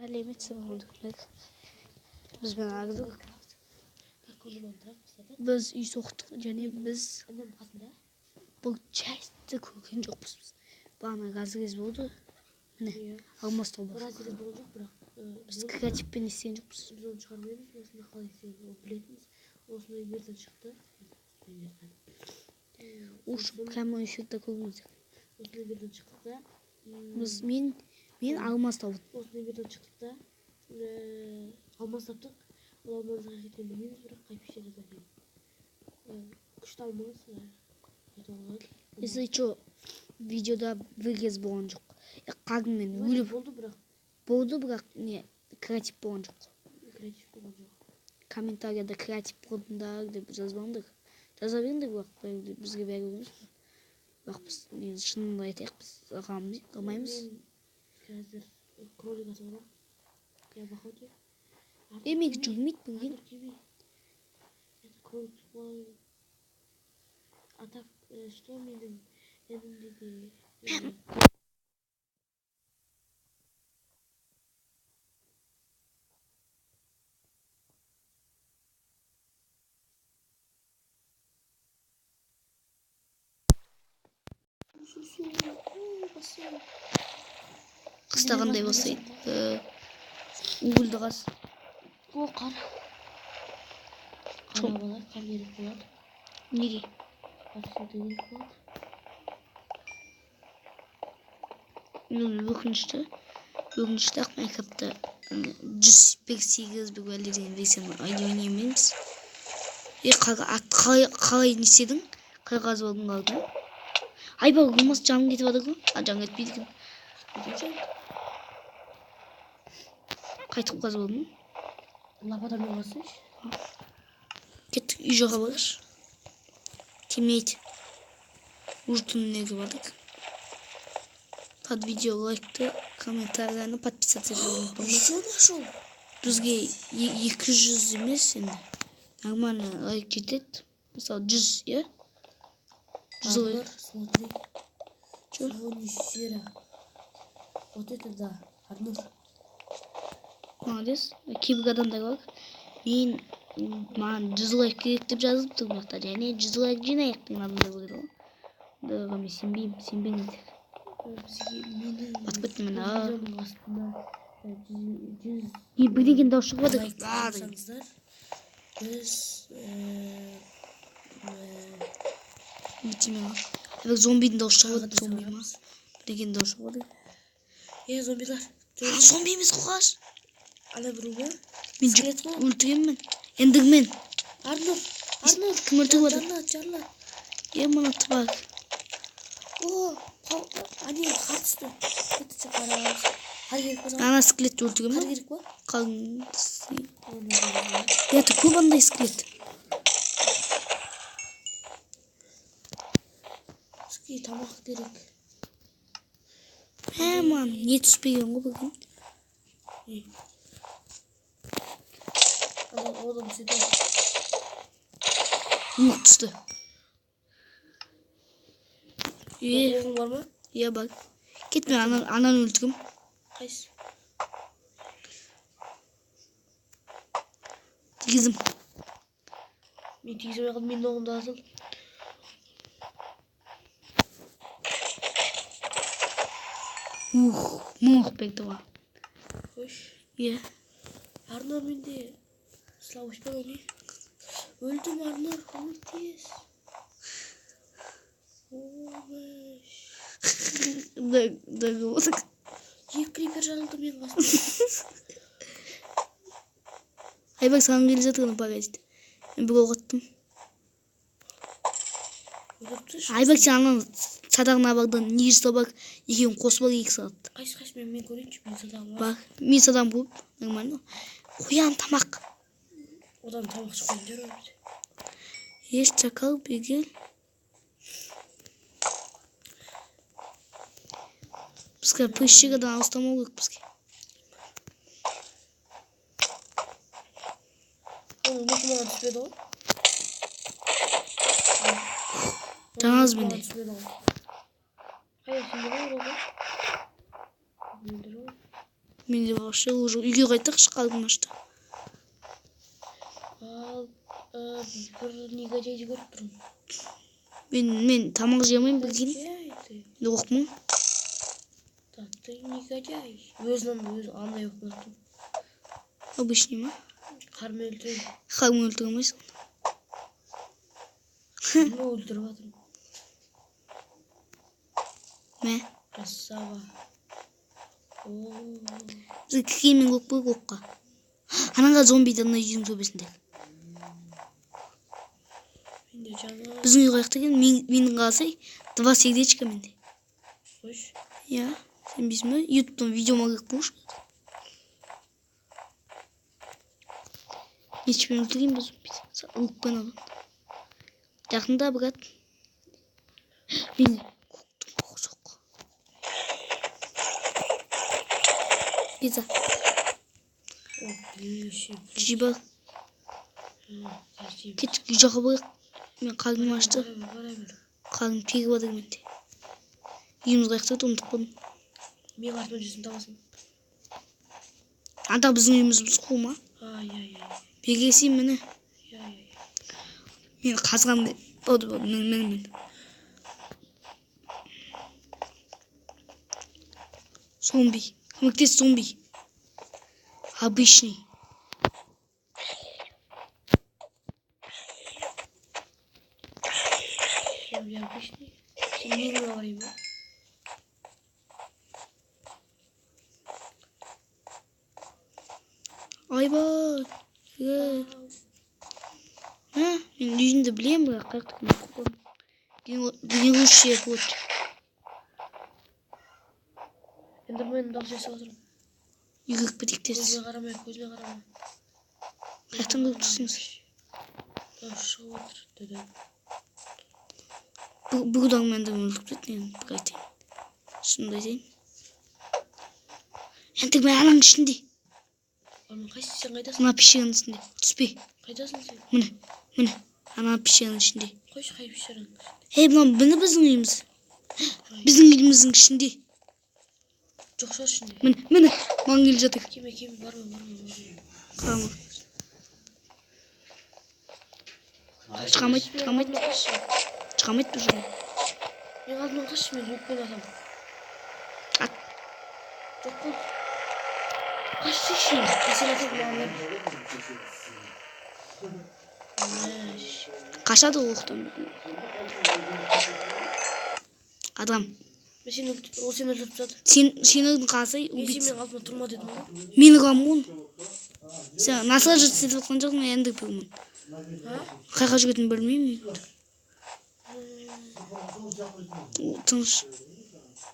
Сәлеметсіз. Бізбен Ардық. Біз үй соқтық және біз бұл частьті көрген жоқпыз біз. Бағана разрез болды. Міне, алмаз тауып. Разрез болған жоқ, бірақ біз креативпен істеген жоқпыз. Біз оны шығармаймыз, осыны қалай істегенін білетінбіз. Осындай мирдан шықты. Уж прямой эфирде көріңіздер. Осындай мирдан шықтық та. Біз мен алмаз тауып. Осындай мирдан шықтық та. Алмаз таптық. Ол алмазды қай кеткенін білмейміз, бірақ қай пещерада екен. Күшті алмаз. Если что, видеода вырез болған жоқ. Қағыммен өліп болды, бірақ болды, бірақ не креатив болған жоқ. Креатив болған жоқ. Комментарияда креатив болдыңдар деп жазбаңдар. Жаза беріңдер, бірақ бізге бәрібір емес. Бірақ біз негізі шынында айтайық, біз ығамаймыз. Мен қазір кролик атып аламын. Я в охоте. Менікі жүрмейді бүгін. Это кролик тупой. А так, что менің інімде де Қыста қандай бастайды? Угольді қаз. О, қар. Қар болады, қар керек болады. Неге? Қар суды керек болады. Мен өкінішті. Өкінішті ақ Майнкрафтта 101.8 бір бәле деген версияны ойнаймыз. Қарға ат қалай не істедің? Қалай қазып алдың қарды? Айбар, болмаса жаның кетіп жатыр ғой. А, жаның кетпейді екен. Қайтып қазып алдың? Лопатамен қазсайшы. Кеттік, үй жаққа барайықшы. Темнейді. Уже түннен бардық. Под видео лайкты, комментарияны, подписаться етуді ұмытпаңдар. Еще нашел. Бізге 200 емес енді. Нормально лайк жетеді. Мысалы 100, иә? 100 лайк. Смотри. Чё? Сегодня сера. Вот это да. Арнур. Молодец. Кейбір адамдар бар. Мен маған 100 лайк керек деп жазып тұр бұл жақта. Және 100 лайк жинайық деген адамдар бар еді ғой. Ондайға мен сенбеймін, сенбеңіздер. Бізге менің Батып кеттім мен, а. видеоның астына 100 Не, бірдеңенің дауысы шығып жатыр. лайк қойсаңыздар, біз, Бүйтейін мен. Айбек, зомбидің дауысы шығып жатыр, тағы да зомби ма? шығарамыз. Бірдеңенің дауысы шығып жатыр. Зомбилар. А, зомби емес қой, қаш. Ана біреу ма? Мен Скелет қой. өлтіремін. Эндермен. Арнұр, Арнұр. Кім өлтіріп жатыр? Жарылады, жарылады. Мына тварь. О, әне, қар түсті. Кетті, қарамыз. Қар керек па саған? Ана скелетті өлтіремін Қар ба? керек па? Қалың. Это көп андай скелет. Бізге тамақ керек. Маған не түспеген ғой бүгін. Ана, одан түседі. Ух, түсті. Оғың бар ма? Иә, бар. Кет, мен ананы өлтірем. Қайсы? Тигіздім. Мен тигізе алмай қалдым, менің оғым да асыл. Ух, мың оқ берді ғой. Қойшы. Иә. Арнұр, менде слабость бар, не? Өлдім, Арнұр, көмектес. Ой. Да, да, болдық. Екі крипер жарылды менің қасымда. Айбек, саған келе жатыр ана паразит. Мен бір оқ аттым. Өліп тұршы. Айбек, сен ана садағына бар да, не жасау бар, екеуін қосып ал, екі сағат. Қайсы, қайсы, мен көрейінші, менің садағым бар. Бар. Мен садағым көп, нормально. Қоян тамақ. Одан тамақ шыққан жер бар бізде. Еш, шакал, бегел. Бізге пещерадан алыстамау керек бізге. Оның оты маған түспеді ғой. Жаңағы менде. Түспеді ғой. Қайда, сенде ғой ол ғой? Менде жоқ. Менде вообще уже үйге қайтайықшы, қалдым ашты. Ал бір негодяйды көріп тұрмын. Мен тамақ жей алмаймын, білген. Негодяй ты. Мен оқымын. Да ты негодяй. Өзін өзі андай оқып. Обычный ма? Қармен өлтіремін. Қармен өлтіре алмайсың. Мен өлтіріп жатырмын. Мә. Красава. О. Бізге кіргенмен оқ керек оққа. Анаға зомби ана үйдің төбесінде. Менде жаңа. Біздің үй қаяқта екен? Менің қалсай, два сердечка менде. Қойшы. Иә, сенбейсің ба? Ютубтан видеома керек болшы. Нешпен өлтірейін ба зомбиді? Лукпен аламын. Жақында, брат. Мен көктің оғы жоқ. Пицца. О, блин. Жиба. Кеттік, үй жаққа барайық. Мен қарным ашты. Қарным періп жатыр менде. Үйіміз қаяқта еді, ұмытып қалдым. Менің артымнан жүрсің, табасың. Анда біздің үйіміз біз қу ма? Ай, ай, ай. Бергесейін міне. Ай, ай. Мен қазған болды, болды, міне, міне, міне. Зомби. Көмектес, зомби. Обычный. Зомби обычный. Сен менің барайын ба? Айбай. Ха, мен үйімді білемін, бірақ қаяқта екенін ұмытып қалдым. Гнилущая плоть. Эндермен дауыс естіп отырмын. Үйге кіріп кетейік тез. Көзіне қарамай, көзіне қарамай. Қаяқтан көріп тұрсыңыз? Дауыс шығып отыр, деді. Бүгін Эндермен өлтіріп кетті, енді бір айтайын. Шынымды айтайын. Эндермен ананың ішінде. Ана қайсы, сен қайдасың? Мына пещераның ішінде. Түспе. Қайдасың сен? Міне, міне. Ана пещераның ішінде. Қойшы, қай пещераның ішінде? Ей, мынау міне біздің үйіміз. Біздің үйіміздің ішінде. Жоқ шығар ішінде. Міне, міне. Маған келе жатыр. Кеме, кеме, барма, барма, барма. Қарама. Шыға алмайды, шыға алмайды. Шыға алмайды бұл жерден. Мен алдымнан қашшы, мен лукпен атамын. Ат. Жоқ қой. Қашшы ішін. Мен сені атамын, маған бер. Қашады ол оқтан. Адам. Мен сені өлтір, ол сені өлтіріп тастады. Сен, сені қалсай, Мен убийца. сен менің алдыма тұрма дедім ғой. Мен ұғамын оны. Сен наслаждаться етіп жатқан жоқсың, мен эндерпермін. А? Қайға жүретінін білмеймін. О, тыныш.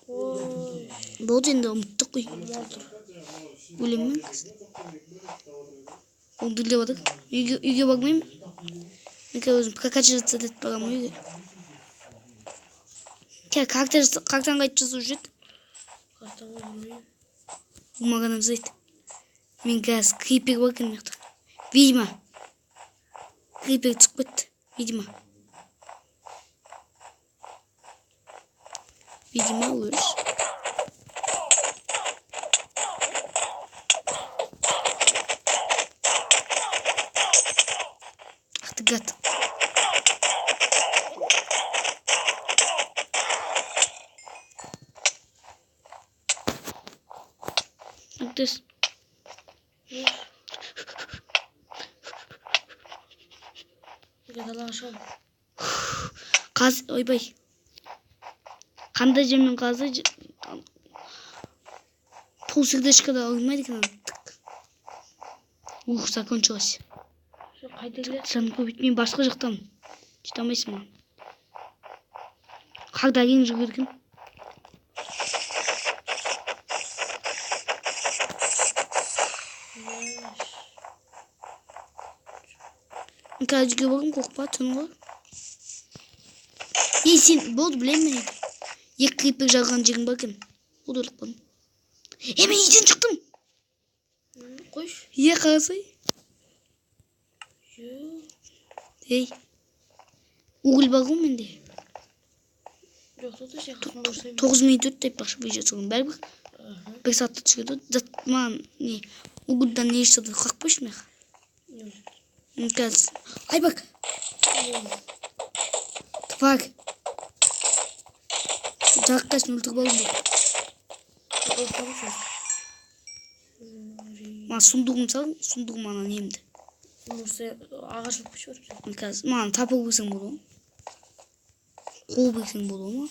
Ой. Болды енді, ұмыттық қой. Мал тұр. Өлемін мен қазір. Ол дүрлеп жатыр. Үйге бармаймын. Мен қазір өзім прокачиваться етіп барамын үйге. Кә, картаны қайтып жазу жүреді? Картаны білмеймін. Ол маған жасайды. Мен қазір крипер бар екен мына жақта. Видимо. Крипер түсіп кетті. Видимо. Видимо, өліш. Ах ты гад. Көмектес. Неге далаға шығамын? Қаз, ойбай. Қандай жермен қазы? Пол сердечко да алмайды екен ана. Ух, закончилось. Сен қайда келесің? Жаным көбейт, мен басқа жақтамын. Жете алмайсың маған. Қарда әрең жүгірген екен. Мен қазір үйге барамын, қорықпа, түн ғой. Ей, сен, болды, білемін мен үйді. Екі крипер жарған жерім бар екен. Болды, өліп қалдым. Ей, мен үйден шықтым. Қойшы. Е, қарасай. Жоқ. Ей. Уголь бар ғой менде. Жоқ, тоқта, сен қасымда жүрсең. 9 минут өтті, айтпақшы, видео түсірген. Бәрібір. Бір сағатта түсіреді. Зат маған не угольдан не жасауды қақып қойшы мына. Қазір. Айбек! Тварь! Жарыққасын өлтіріп алдым ғой. Маған сундугым сал, сундугым ана немді. Ағаш алып қойшы барып. Қазір маған топор берсең болады ма? Қол берсең болады ма?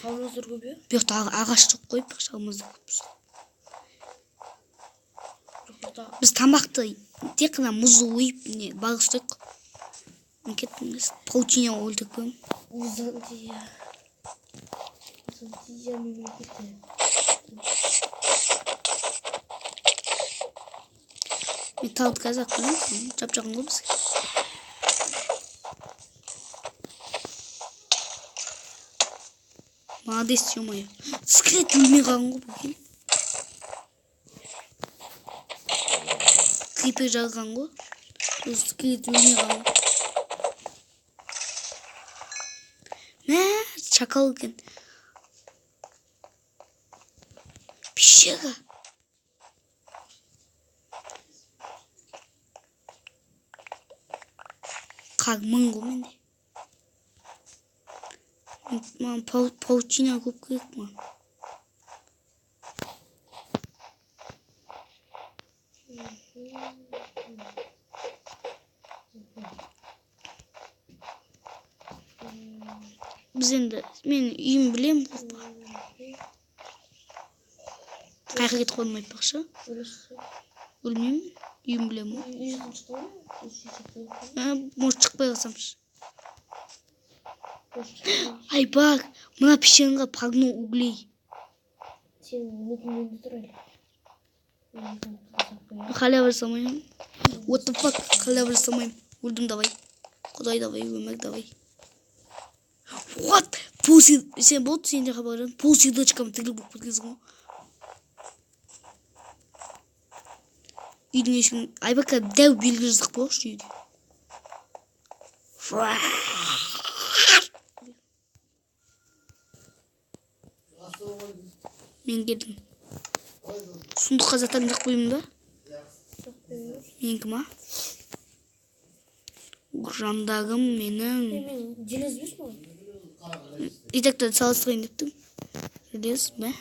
Алмаздар көп, иә? Бұл жақта ағаш жоқ қой, бірақ алмаздар көп. Біз тамақты тек қана мұзды ойып, не, балық ұстайық. Мен кеттім, паутина өлтіріп қоямын. Византия. Византия мемлекеті. Мен тауды қазір алып келемін, жап-жақын ғой бізге. Молодец, ё-моё. Скелет өлмей қалған ғой бүгін. Крипер жарған ғой. Сол скелет өлмей қалған. Мә, шакал екен. Пещера. Қар мың ғой менде. Маған паутина көп керек маған. Біз енді, мен үйім білемін, қорықпа. Қай жаққа кетіп қалдым айтпақшы? Өлмеймін, үйім білемін ғой. Может, шықпай қалсамшы. Айбар, мына пещераға полно углей. Сен лутыңды тұр әлі. Халява жасамаймын. What the fuck, халява жасамаймын. Өлдім, давай. Құдай давай, өмір давай. What? Пуси, сен болды, сен де хабарың. Пол сердечкам тірлік болып кеткенсің ғой. Үйдің есігін, Айбар, дәу белгі жаздық болшы үйде. Мен келдім. Сундыққа заттарымды жақ қоямын ба? Менікі ма? Жандарым менің. Мен желез берші маған. Итакта салыстырайын деп тұрмын. Желез, мә?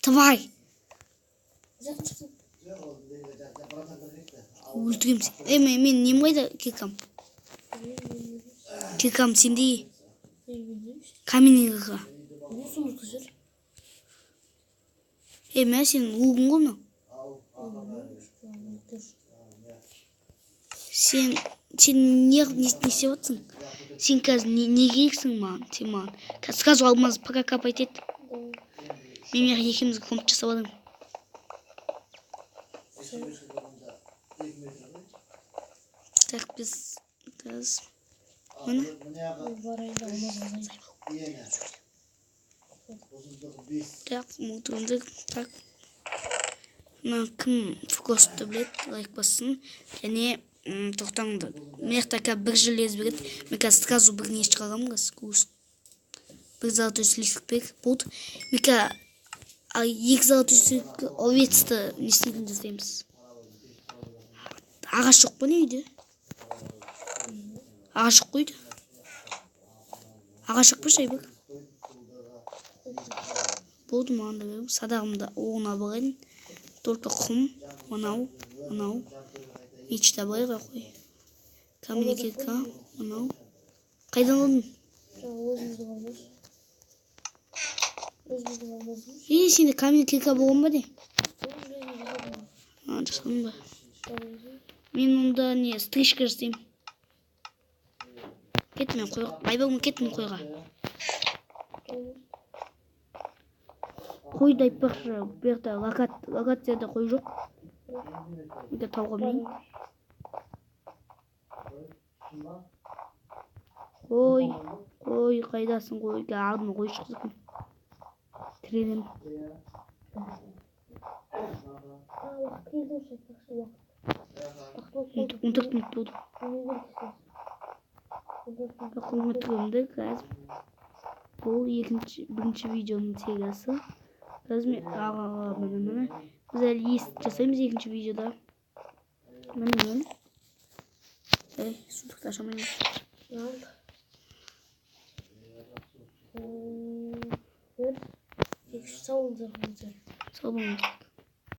Тварь! Өлтіремін сені. Ей, мен нем қайда киркам? Киркам сенде. Каменный кирка. Ей, мә, сенің лугың ғой мынау. Сен не істеп отырсың? Сен қазір не керексің маған? Сен маған. Қазір сразу алмаз прокапать ет. Мен мына жаққа екеумізге комната жасап аламын. Так, біз қазір міне. Так, мутронды. Так. Мына кім фокусты біледі, лайк бассын. Және тоқтаңдар. Мына жақта қазір бір желез береді. Мен қазір сразу бір не шығарамын қазір, көрсін. Бір золотой слиток бер. Болды. Мен қазір, екі золотой слиток овецті не істейтін жасаймыз. Ағаш жоқ па не үйде? Ағаш жоқ қой үйде. Ағаш жоқ па Шайбек? Болды, маған да бер. Садағымды оғына барайын. Только құм, мынау, мынау. Меч табайық қой. Каменный кирка, мынау. Қайдан алдың? Ей, сенде каменный кирка болған ба не? А, жасадың ба? Мен онда не, стрижка жасаймын. Кеттім мен қойға. Айбар, мен кеттім қойға. Қойды айтпақшы, бұл жақта локацияда қой жоқ. Үйде тауға мінейін. Қой, қой, қайдасың қой? Кә, алдыма қой шықса екен. Тірелем. 14 минут болды. Қолыма тіремді қазір. Бұл Екінші, бірінші видеоның сериясы. Қазір мен аға, міне, міне. Біз әлі есік жасаймыз екінші видеода. Міне мен. Ей, сундукты аша алмаймын. Ал. Бір, екі, үш, сау болыңыздар, құрметті. Сау болыңыз.